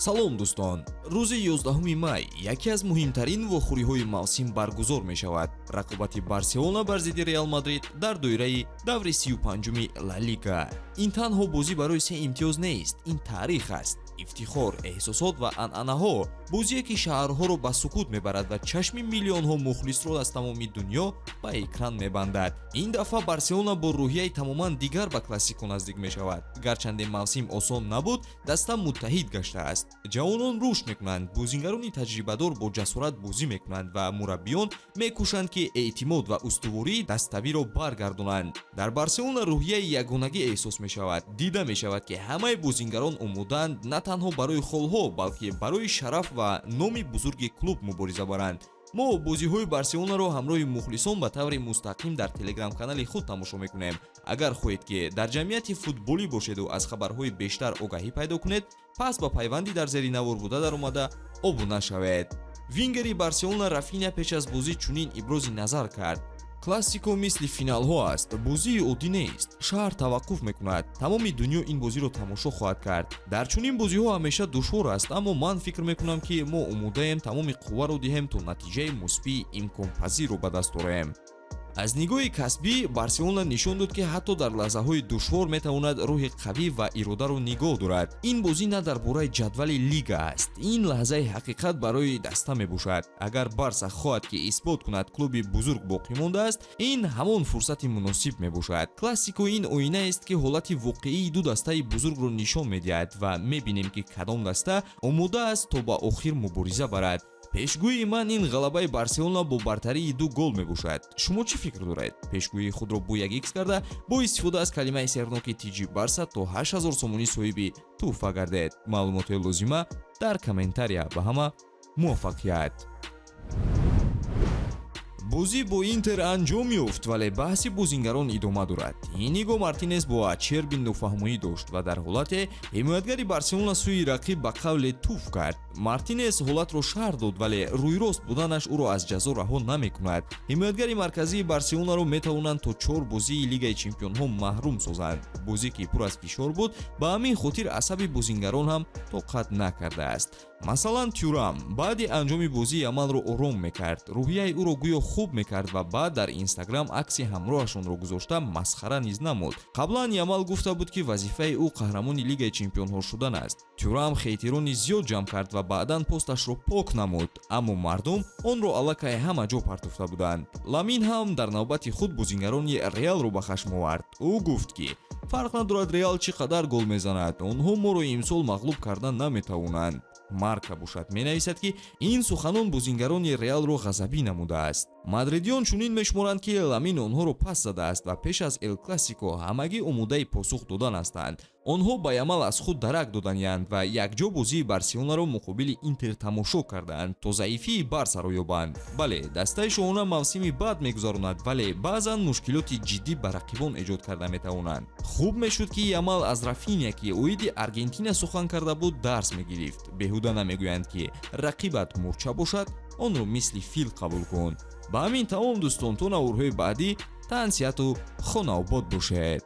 Салом, дӯстон! Рӯзи 11 май яке аз муҳимтарин вохӯриҳои мавсим баргузор мешавад: рақобати Барселона бар зидди Реал Мадрид дар доираи даври 35-уми Ла Лига. Ин танҳо бозӣ барои се имтиёз нест, ин таърих аст, ифтихор, эҳсосот ва анъанаҳо. Бозие, ки шаҳрҳоро ба сукут мебарад ва чашми миллионҳо мухлисро аз тамоми дунё ба экран мебандад. Ин дафъа Барселона бо рӯҳияи тамоман дигар ба Классико наздик мешавад. Гарчанде мавсим осон набуд, даста муттаҳид гаштааст. Ҷавонон рушд мекунанд, бозингарони таҷрибадор бо ҷасорат бозӣ мекунанд ва мураббиён мекӯшанд, ки эътимод ва устувории даставиро баргардонанд. Дар Барселона рӯҳияи ягонагӣ эҳсос мешавад. Дида мешавад, ки ҳамаи бозингарон омодаанд на танҳо барои холҳо, балки барои шараф ва номи бузурги клуб мубориза баранд. Мо бозиҳои Барселонаро ҳамроҳи мухлисон ба таври мустақим дар Телеграм-канали худ тамошо мекунем. Агар хоҳед, ки дар ҷамъияти футболӣ бошеду аз хабарҳои бештар огаҳӣ пайдо кунед, пас ба пайванди дар зери навор буда даромада обуна шавед. Вингери Барселона Рафиня пеш аз бозӣ чунин ибрози назар кард: «Классико мисли финалҳо аст, бозии оддӣ нест. Шаҳр таваққуф мекунад, тамоми дунё ин бозиро тамошо хоҳад кард. Дар чунин бозиҳо ҳамеша душвор аст, аммо ман фикр мекунам, ки мо омодаем тамоми қувваро диҳем, то натиҷаи мусбии имконпазирро ба даст орем». Аз нигоҳи касбӣ Барселона нишон дод, ки ҳатто дар лаҳзаҳои душвор метавонад рӯҳи қавӣ ва иродаро нигоҳ дорад. Ин бозӣ на дар бораи ҷадвали лига аст, ин лаҳзаи ҳақиқат барои даста мебошад. Агар Барса хоҳад, ки исбот кунад, клуби бузург боқӣ мондааст, ин ҳамон фурсати муносиб мебошад. Классико ин оинаест, ки ҳолати воқеии ду дастаи бузургро нишон медиҳад, ва мебинем, ки кадом даста омода аст то ба охир мубориза барад. Пешгӯии ман ин ғалабаи Барселона бо бартарии ду гол мебошад. Шумо чӣ фикр доред? Пешгӯии худро бо як икс карда, бо истифода аз калимаи серноки тиҷи Барса то 8000 сомонӣ соҳиби тӯҳфа гардед. Маълумотҳои лозима дар комментария. Ба ҳама муваффақият! Бозӣ бо Интер анҷом ёфт, вале баҳси бозингарон идома дорад. Иниго Мартинес бо Ачерби нофаҳмоӣ дошт ва дар ҳолате ҳимоятгари Барселона сӯи рақиб ба қавле туф кард. Мартинес ҳолатро шарҳ дод, вале рӯйрост буданаш ӯро аз ҷазо раҳо намекунад. Ҳимоятгари марказии Барселонаро метавонанд то чор бозии Лигаи чемпионҳо маҳрум созанд. Бозӣ, ки пур аз фишор буд, ба ҳамин хотир асаби бозингарон ҳам тоқат накардааст. Масалан, Тюрам баъди анҷоми бозӣ Ямалро ором мекард, рӯҳияи ӯро гӯё хуб мекард ва баъд дар Инстаграм акси ҳамроҳашонро гузошта, масхара низ намуд. Қаблан Ямал гуфта буд, ки вазифаи ӯ қаҳрамони Лигаи чемпионҳо шудан аст. Тюрам хейтерони зиёд ҷамъ кард ва баъдан посташро пок намуд, аммо мардум онро аллакай ҳама ҷо партофта буданд. Ламин ҳам дар навбати худ бозингарони Реалро ба хашм овард. Ӯ гуфт, ки фарқ надорад, Реал чӣ қадар гол мезанад, онҳо моро имсол мағлуб кардан наметавонанд. Марка бошад, менависад, ки ин суханон бозингарони Реалро ғазабӣ намудааст. Мадридиён чунин мешуморанд, ки Ламин онҳоро пас задааст ва пеш аз Эл Классико ҳамагӣ омодаи посух додан ҳастанд. Онҳо ба Ямал аз худ дарак доданианд ва якҷо бозии Барселонаро муқобили Интер тамошо кардаанд, то заифии Барсаро ёбанд. Бале, дастаи шоҳона мавсими бад мегузаронад, вале баъзан мушкилоти ҷиддӣ ба рақибон эҷод карда метавонанд. Хуб мешуд, ки Ямал аз Рафиня, ки оиди Аргентина сухан карда буд, дарс мегирифт. Беҳуда намегӯянд, ки рақибат мурча бошад, онро мисли фил қабул кун. Ба ҳамин тамом, дӯстон. То наворҳои баъдӣ тансиҳату хонаобод бошед.